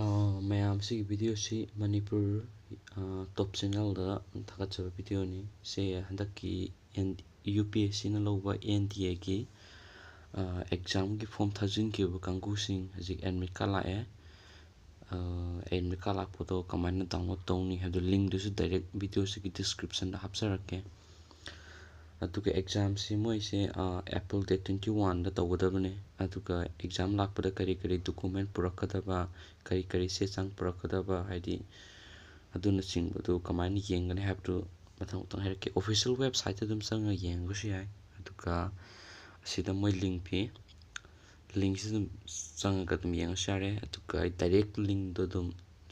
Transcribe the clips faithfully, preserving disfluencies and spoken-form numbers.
ꯑꯥ, ꯃꯌꯥꯝ, ꯁꯤꯒꯤ video ꯁꯤ ꯃꯅꯤꯄꯨꯔ, ꯑꯥ, top channel ꯗ ꯊꯥꯒꯠꯆꯕ video ꯅꯤ꯫ ꯁꯦ ꯍꯟꯗꯛꯀꯤ ꯑꯦꯟ-, ꯌꯨ ꯄꯤ ꯑꯦꯁ ꯁꯤꯅ ꯂꯧꯕ ꯑꯦꯟ ꯗꯤ ꯑꯦꯒꯤ, ꯑꯥ, exam ꯒꯤ form ꯊꯥꯖꯤꯟꯈꯤꯕ ꯀꯥꯡꯕꯨꯁꯤꯡ ꯍꯧꯖꯤꯛ admit card ꯂꯥꯛꯑꯦ꯫ ꯑꯥ, admit card ꯂꯥꯛꯄꯗꯣ ꯀꯃꯥꯏꯅ download ꯇꯧꯅꯤ ꯍꯥꯏꯕꯗꯣ link ꯗꯨꯁꯨ direct video ꯁꯤꯒꯤ description ꯗ ꯍꯥꯞꯆꯔꯛꯀꯦ꯫ ꯑꯗꯨꯒ exam ꯁꯤ ꯃꯣꯏꯁꯦ, ꯑꯥ, April date twenty one ꯗ ꯇꯧꯒꯗꯕꯅꯦ꯫ ꯑꯗꯨꯒ exam ꯂꯥꯛꯄꯗ ꯀꯔꯤ ꯀꯔꯤ document ꯄꯨꯔꯛꯀꯗꯕ, ꯀꯔꯤ ꯀꯔꯤ ꯆꯦ ꯆꯥꯡ ꯄꯨꯔꯛꯀꯗꯕ, ꯍꯥꯏꯗꯤ ꯑꯗꯨꯅꯆꯤꯡꯕꯗꯨ ꯀꯃꯥꯏꯅ ꯌꯦꯡꯒꯅꯤ ꯍꯥꯏꯕꯗꯨ ꯃꯊꯪ ꯃꯊꯪ ꯍꯥꯏꯔꯛꯀꯦ꯫ Official website ꯇ ꯑꯗꯨꯝ ꯆꯪꯉꯒ ꯌꯦꯡꯕꯁꯨ ꯌꯥꯏ꯫ ꯑꯗꯨꯒ ꯑꯁꯤꯗ ꯃꯣꯏ link ꯄꯤ꯫ Link ꯁꯤ ꯑꯗꯨꯝ ꯆꯪꯉꯒ ꯑꯗꯨꯝ ꯌꯦꯡꯉꯁꯨ ꯌꯥꯔꯦ꯫ ꯑꯗꯨꯒ ꯑꯩ direct link ꯗꯣ ꯑꯗꯨꯝ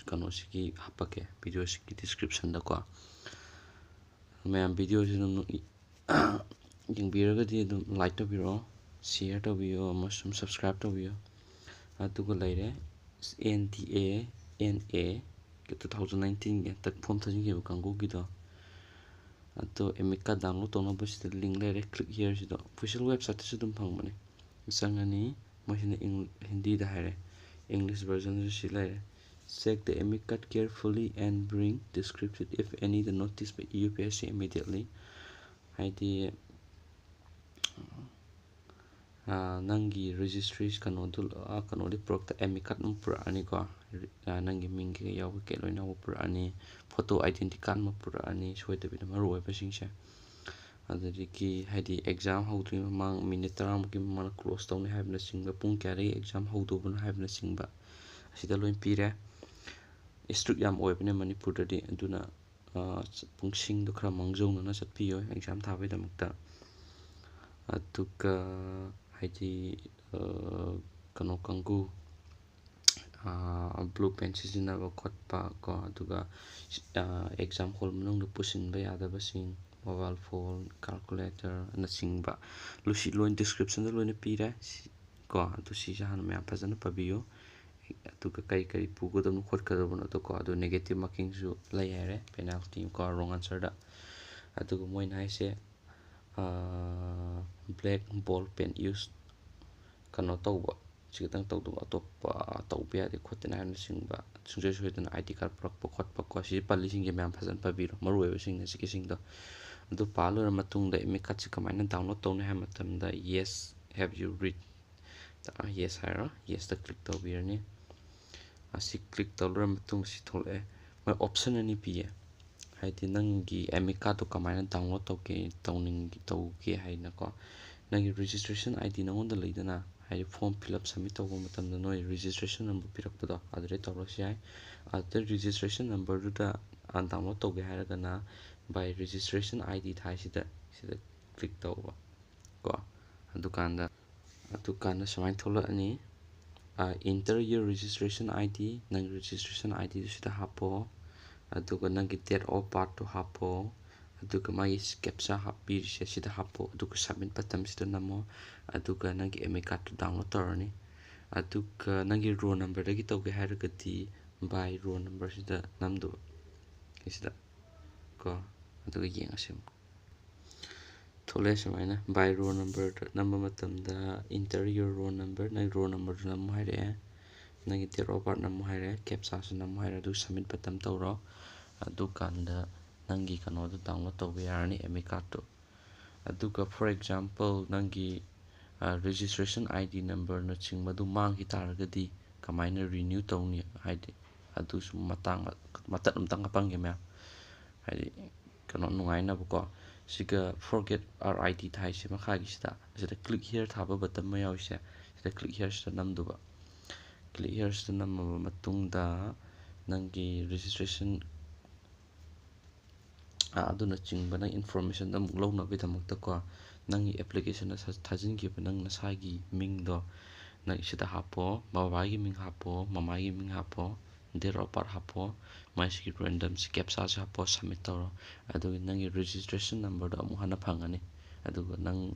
ꯀꯩꯅꯣꯁꯤꯒꯤ ꯍꯥꯞꯄꯛꯀꯦ, video ꯁꯤꯒꯤ description ꯗꯀꯣ꯫ ꯃꯌꯥꯝ, video ꯁꯤ ꯑꯗꯨꯝ ꯌꯦꯡꯕꯤꯔꯒꯗꯤ ꯑꯗꯨꯝ like ꯇꯧꯕꯤꯔꯛꯑꯣ, share ꯇꯧꯕꯤꯌꯣ ꯑꯃꯁꯨꯡ subscribe ꯇꯧꯕꯤꯌꯣ꯫ ꯑꯗꯨꯒ ꯂꯩꯔꯦ N D A N A two thousand nineteen ꯒꯤ ꯍꯟꯗꯛ form ꯊꯥꯖꯤꯟꯈꯤꯕ ꯀꯥꯡꯕꯨꯒꯤꯗꯣ꯫ ꯑꯗꯣ admit card download ꯇꯧꯅꯕ ꯁꯤꯗ link ꯂꯩꯔꯦ, click here ꯁꯤꯗ꯫ Official website ꯇꯁꯨ ꯑꯗꯨꯝ ꯐꯪꯕꯅꯦ꯫ ꯆꯪꯉꯅꯤ, ꯃꯣꯏꯁꯤꯅ ꯏꯪ-, ꯍꯤꯟꯗꯤꯗ ꯍꯥꯏꯔꯦ, English version ꯁꯨ ꯁꯤ ꯂꯩꯔꯦ꯫ Check the admit card carefully and bring description if any the notice by U P S C immediately꯫ ꯍꯥꯏꯗꯤ, ꯑꯥ, ꯅꯪꯒꯤ registry ꯀꯩꯅꯣꯗꯨ, ꯑꯥ, ꯀꯩꯅꯣꯗꯤ ꯄꯨꯔꯛꯇ, admit card ꯑꯃ ꯄꯨꯔꯛꯑꯅꯤꯀꯣ꯫ ꯑꯥ, ꯅꯪꯒꯤ ꯃꯤꯡ ꯀꯩꯀꯩ ꯌꯥꯎꯕ ꯀꯩ ꯂꯣꯏꯅ ꯑꯃ ꯄꯨꯔꯛꯑꯅꯤ꯫ Photo identity card ꯑꯃ ꯄꯨꯔꯛꯑꯅꯤ, ꯁꯣꯏꯗꯕꯤꯗ ꯃꯔꯨ ꯑꯣꯏꯕꯁꯤꯡꯁꯦ꯫ ꯑꯗꯨꯗꯒꯤ ꯍꯥꯏꯗꯤ exam ꯍꯧꯗ꯭ꯔꯤꯉꯩ ꯃꯃꯥꯡ minute ꯇꯔꯥꯃꯨꯛꯀꯤ ꯃꯃꯥꯡꯗ close ꯇꯧꯅꯤ ꯍꯥꯏꯕꯅꯆꯤꯡꯕ, ꯄꯨꯡ ꯀꯌꯥꯗꯒꯤ exam ꯍꯧꯗꯧꯕꯅꯣ ꯍꯥꯏꯕꯅꯆꯤꯡꯕ ꯑꯁꯤꯗ ꯂꯣꯏ ꯄꯤꯔꯦ꯫ Strict ꯌꯥꯝ ꯑꯣꯏꯕꯅꯦ ꯃꯅꯤꯄꯨꯔꯗꯗꯤ, ꯑꯗꯨꯅ, ꯑꯥ, ꯄꯨꯡꯁꯤꯡꯗꯣ ꯈꯔ ꯃꯥꯡꯖꯧꯅꯅ ꯆꯠꯄꯤꯌꯣ exam ꯊꯥꯕꯒꯤꯗꯃꯛꯇ꯫ ꯑꯗꯨꯒ ꯍꯥꯏꯗꯤ, ꯑꯥ, ꯀꯩꯅꯣ ꯀꯥꯡꯕꯨ, ꯑꯥ, blue pen ꯁꯤꯖꯤꯟꯅꯕ ꯈꯣꯠꯄ ꯀꯣ, ꯑꯗꯨꯒ, ꯑꯥ, exam hall ꯃꯅꯨꯡꯗ ꯄꯨꯁꯤꯟꯕ ꯌꯥꯗꯕꯁꯤꯡ, mobile phone, calculator ꯅꯆꯤꯡꯕ, ꯂꯣꯏꯁꯤ-, ꯂꯣꯏ description ꯗ ꯂꯣꯏꯅ ꯄꯤꯔꯦ꯫ ꯁꯤ-, ꯀꯣ, ꯑꯗꯨ ꯁꯤꯁꯦ ꯍꯥꯟꯅ ꯃꯌꯥꯝ ꯐꯖꯅ ꯄꯥꯕꯤꯌꯨ꯫ ꯑꯗꯨꯒ ꯀꯔꯤ ꯀꯔꯤ ꯄꯨꯒꯗꯕꯅꯣ ꯈꯣꯠꯀꯗꯕꯅꯣ ꯑꯗꯣ ꯀꯣ, ꯑꯗꯨ negative marking ꯁꯨ ꯂꯩ ꯍꯥꯏꯔꯦ, penalty ꯀꯣ, wrong answer ꯗ꯫ ꯑꯗꯨꯒ ꯃꯣꯏꯅ ꯍꯥꯏꯁꯦ, ꯑꯥ, black ball pen use ꯀꯩꯅꯣ ꯇꯧꯕ, ꯁꯤ ꯈꯤꯇꯪ ꯇꯧꯗꯕ, ꯑꯇꯣꯞꯄ ꯇꯧꯕ ꯌꯥꯗꯦ ꯈꯣꯠꯇꯦꯅ ꯍꯥꯏꯕꯅꯆꯤꯡꯕ, ꯁꯨꯡꯁꯣꯏ ꯁꯣꯏꯗꯅ ꯑꯥꯏ ꯗꯤ ꯀꯥꯔꯗ ꯄꯨꯔꯛꯄ ꯈꯣꯠꯄ ꯀꯣ, ꯁꯤ ꯄꯜꯂꯤꯁꯤꯡꯁꯦ ꯃꯌꯥꯝ ꯐꯖꯅ ꯄꯥꯕꯤꯔꯣ, ꯃꯔꯨ ꯑꯣꯏꯕꯁꯤꯡꯅ ꯁꯤꯒꯤꯁꯤꯡꯗꯣ꯫ ꯑꯗꯨ ꯄꯥ ꯂꯣꯏꯔ ꯃꯇꯨꯡꯗ ꯑꯦꯗꯃꯤꯠ ꯀꯥꯔꯗꯁꯤ ꯀꯃꯥꯏꯅ ꯗꯥꯎꯟꯂꯣꯗ ꯇꯧꯅꯤ ꯍꯥꯏꯕ ꯃꯇꯝꯗ, "Yes, have you read?" Yes ꯍꯥꯏꯔꯣ, ꯌꯦꯁꯇ ꯀ꯭ꯂꯤꯛ ꯇꯧꯕꯤꯔꯅꯤ꯫ ꯑꯁꯤ ꯀ꯭ꯂꯤꯛ ꯇꯧꯔ ꯃꯇꯨꯡ ꯁꯤ ꯊꯣꯛꯂꯛꯑꯦ꯫ ꯃꯣꯏ ꯑꯣꯞꯁꯟ ꯑꯅꯤ ꯄꯤꯌꯦ, ꯍꯥꯏꯗꯤ ꯅꯪꯒꯤ ꯑꯦꯗꯃꯤꯠ ꯀꯥꯔꯗꯇꯣ ꯀꯃꯥꯏꯅ ꯗꯥꯎꯟꯂꯣꯗ ꯇꯧꯒꯦ, ꯇꯧꯅꯤꯡ-, ꯇꯧꯒꯦ ꯍꯥꯏꯅꯀꯣ꯫ ꯅꯪꯒꯤ ꯔꯦꯖꯤꯁꯇ꯭ꯔꯦꯁꯟ ꯑꯥꯏ ꯗꯤ ꯅꯉꯣꯟꯗ ꯂꯩꯗꯅ, ꯍꯥꯏꯗꯤ ꯐꯣꯔꯝ ꯐꯤꯜ ꯑꯞ ꯁꯕꯃꯤꯠ ꯇꯧꯕ ꯃꯇꯝꯗ ꯅꯣꯏ ꯔꯦꯖꯤꯁꯇ꯭ꯔꯦꯁꯟ ꯅꯝꯕꯔ ꯄꯤꯔꯛꯄꯗꯣ, ꯑꯗꯨꯗꯩ ꯇꯧꯔꯁꯨ ꯌꯥꯏ꯫ ꯑꯗꯨꯗ ꯔꯦꯖꯤꯁꯇ꯭ꯔꯦꯁꯟ ꯅꯝꯕꯔꯗꯨꯗ ꯗꯥꯎꯟꯂꯣꯗ ꯇꯧꯒꯦ ꯍꯥꯏꯔꯒꯅ, "By registration I D" ꯊꯥꯏꯁꯤꯗ, ꯁꯤꯗ ꯀ꯭ꯂꯤꯛ ꯇꯧꯕ ꯀꯣ꯫ ꯑꯗꯨꯀꯥꯟꯗ, ꯑꯗꯨꯀꯥꯟꯗ ꯁꯨꯃꯥꯏꯅ ꯊꯣꯛꯂꯛꯑꯅꯤ꯫ "Enter your registration I D", ꯅꯪ ꯔꯦꯖꯤꯁꯇ꯭ꯔꯦꯁꯟ ꯑꯥꯏ ꯗꯤꯗꯨ ꯁꯤꯗ ꯍꯥꯞꯄꯣ, ꯑꯗꯨꯒ ꯅꯪꯒꯤ date of birthꯇꯣ ꯍꯥꯞꯄꯣ, ꯑꯗꯨꯒ ꯃꯥꯒꯤ ꯀꯦꯞꯆꯥ ꯍꯥꯞꯄꯤꯔꯤꯁꯦ ꯁꯤꯗ ꯍꯥꯞꯄꯣ, ꯑꯗꯨꯒ ꯁꯕꯃꯤꯠ ꯕꯇꯟꯁꯤꯗ ꯅꯝꯃꯣ, ꯑꯗꯨꯒ ꯅꯪꯒꯤ ꯑꯦꯗꯃꯤꯠ ꯀꯥꯔꯗꯇꯨ ꯗꯥꯎꯟꯂꯣꯗ ꯇꯧꯔꯅꯤ꯫ ꯑꯗꯨꯒ ꯅꯪꯒꯤ ꯔꯣꯜ ꯅꯝꯕꯔꯗꯒꯤ ꯇꯧꯒꯦ ꯍꯥꯏꯔꯒꯗꯤ "By roll number"ꯁꯤꯗ ꯅꯝꯗꯣꯏꯕ, ꯁꯤꯗ ꯀꯣ꯫ ꯑꯗꯨꯒ ꯌꯦꯡꯉꯁꯤ ꯑꯃꯨꯛ꯫ ꯊꯣꯛꯂꯛꯑꯦ ꯁꯨꯃꯥꯏꯅ, "By roll number"ꯗ ꯅꯝꯕ ꯃꯇꯝꯗ, "Enter your roll number", ꯅꯪ ꯔꯣꯜ ꯅꯝꯕꯔꯗꯨ ꯅꯝꯃꯨ ꯍꯥꯏꯔꯛꯑꯦ, ꯅꯪꯒꯤ date of birth ꯅꯝꯃꯨ ꯍꯥꯏꯔꯛꯑꯦ, ꯀꯦꯞꯆꯥꯁꯨ ꯅꯝꯃꯨ ꯍꯥꯏꯔꯦ, ꯑꯗꯨ ꯁꯕꯃꯤꯠ ꯕꯇꯟ ꯇꯧꯔꯣ꯫ ꯑꯗꯨꯀꯥꯟꯗ ꯅꯪꯒꯤ ꯀꯩꯅꯣꯗꯣ ꯗꯥꯎꯟꯂꯣꯗ ꯇꯧꯕ ꯌꯥꯔꯅꯤ, ꯑꯦꯗꯃꯤꯠ ꯀꯥꯔꯗꯇꯣ꯫ ꯑꯗꯨꯒ, for example, ꯅꯪꯒꯤ ꯔꯦꯖꯤꯁꯇ꯭ꯔꯦꯁꯟ ꯑꯥꯏ ꯗꯤ ꯅꯝꯕꯔꯅꯆꯤꯡꯕꯗꯨ ꯃꯥꯡꯈꯤ ꯇꯥꯔꯒꯗꯤ ꯀꯃꯥꯏꯅ ꯔꯤꯅ꯭ꯌꯨ ꯇꯧꯅꯤ? ꯍꯥꯏꯗꯤ ꯑꯗꯨꯁꯨ ꯃꯇꯥꯡ ꯃꯇꯠ ꯑꯃꯇꯪ ꯍꯥꯞꯄꯝꯒꯦ ꯃꯌꯥꯝ, ꯍꯥꯏꯗꯤ ꯀꯩꯅꯣ ꯅꯨꯡꯉꯥꯏꯅꯕꯀꯣ꯫ ꯁꯤꯒ "Forget our I D" ꯊꯥꯏꯁꯦ ꯃꯈꯥꯒꯤꯁꯤꯗ, ꯁꯤꯗ "Click here" ꯊꯥꯕ ꯕꯇꯟ ꯑꯃ ꯌꯥꯎꯔꯤꯁꯦ, ꯁꯤꯗ "Click here"ꯁꯤꯗ ꯅꯝꯗꯨꯕ꯫ "Click here"ꯁꯤꯗ ꯅꯝꯃꯕ ꯃꯇꯨꯡꯗ ꯅꯪꯒꯤ ꯔꯦꯖꯤꯁꯇ꯭ꯔꯦꯁꯟ ꯑꯗꯨꯅꯆꯤꯡꯕ ꯅꯪ ꯏꯟꯐꯣꯔꯃꯦꯁꯟꯗꯣ ꯑꯃꯨꯛ ꯂꯧꯅꯕꯒꯤꯗꯃꯛꯇꯀꯣ, ꯅꯪꯒꯤ ꯑꯦꯄ꯭ꯂꯤꯀꯦꯁꯟꯗ ꯊꯥꯖꯤꯟꯈꯤꯕ ꯅꯪ ꯅꯁꯥꯒꯤ ꯃꯤꯡꯗꯣ ꯅꯪ ꯁꯤꯗ ꯍꯥꯞꯄꯣ, ꯕꯕꯥꯒꯤ ꯃꯤꯡ ꯍꯥꯞꯄꯣ, ꯃꯃꯥꯒꯤ ꯃꯤꯡ ꯍꯥꯞꯄꯣ, date of birth ꯍꯥꯞꯄꯣ, ꯃꯥꯏꯁꯤꯒꯤ ꯔꯦꯟꯗꯝꯁꯤ ꯀꯦꯞꯆꯥꯁꯤ ꯍꯥꯞꯄꯣ, ꯁꯕꯃꯤꯠ ꯇꯧꯔꯣ꯫ ꯑꯗꯨꯒꯤ ꯅꯪꯒꯤ ꯔꯦꯖꯤꯁꯇ꯭ꯔꯦꯁꯟ ꯅꯝꯕꯔꯗꯣ ꯑꯃꯨꯛ ꯍꯟꯅ ꯐꯪꯒꯅꯤ꯫ ꯑꯗꯨꯒ ꯅꯪ,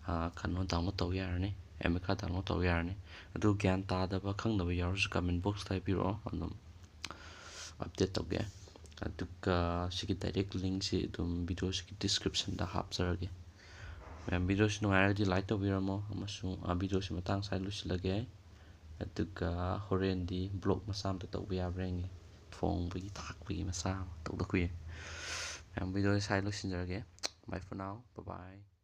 ꯑ, ꯀꯩꯅꯣ ꯗꯥꯎꯟꯂꯣꯗ ꯇꯧꯕ ꯌꯥꯔꯅꯤ, ꯑꯦꯗꯃꯤꯠ ꯀꯥꯔꯗ ꯗꯥꯎꯟꯂꯣꯗ ꯇꯧꯕ ꯌꯥꯔꯅꯤ꯫ ꯑꯗꯨ ꯒ꯭ꯌꯥꯟ ꯇꯥꯗꯕ, ꯈꯪꯗꯕ ꯌꯥꯎꯔꯁꯨ ꯀꯃꯦꯟ ꯕꯣꯛꯁꯇ ꯍꯥꯏꯕꯤꯔꯛꯑꯣ, ꯑꯗꯨꯝ ꯑꯞꯗꯦꯠ ꯇꯧꯒꯦ꯫ ꯑꯗꯨꯒ ꯁꯤꯒꯤ ꯗꯥꯏꯔꯦꯛ ꯂꯤꯡꯁꯤ ꯑꯗꯨꯝ ꯚꯤꯗꯤꯑꯣꯁꯤꯒꯤ ꯗꯤꯁꯀ꯭ꯔꯤꯞꯁꯟꯗ ꯍꯥꯞꯆꯔꯒꯦ꯫ ꯃꯌꯥꯝ, ꯚꯤꯗꯤꯑꯣꯁꯤ ꯅꯨꯡꯉꯥꯏꯔꯒꯗꯤ ꯂꯥꯏꯛ ꯇꯧꯕꯤꯔꯝꯃꯣ, ꯑꯃꯁꯨꯡ, ꯑ, ꯚꯤꯗꯤꯑꯣꯁꯤ ꯃꯇꯥꯡ ꯑꯁꯤꯗ ꯂꯣꯏꯁꯤꯜꯂꯒꯦ꯫ ꯑꯗꯨꯒ ꯍꯣꯔꯦꯟꯗꯤ ꯕ꯭ꯂꯣꯛ ꯃꯆꯥ ꯑꯝꯇ ꯇꯧꯕ ꯌꯥꯕ꯭ꯔꯥ ꯌꯦꯡꯒꯦ꯫ ꯊꯣꯡꯕꯒꯤ ꯊꯥꯛꯄꯒꯤ ꯃꯆꯥ ꯑꯃ ꯇꯧꯗ ꯀꯨꯏꯔꯦ꯫ ꯃꯌꯥꯝ, ꯚꯤꯗꯤꯑꯣꯁꯦ ꯁ꯭ꯋꯥꯏ ꯂꯣꯏꯁꯤꯟꯖꯔꯒꯦ꯫ Bye for now. Bye bye.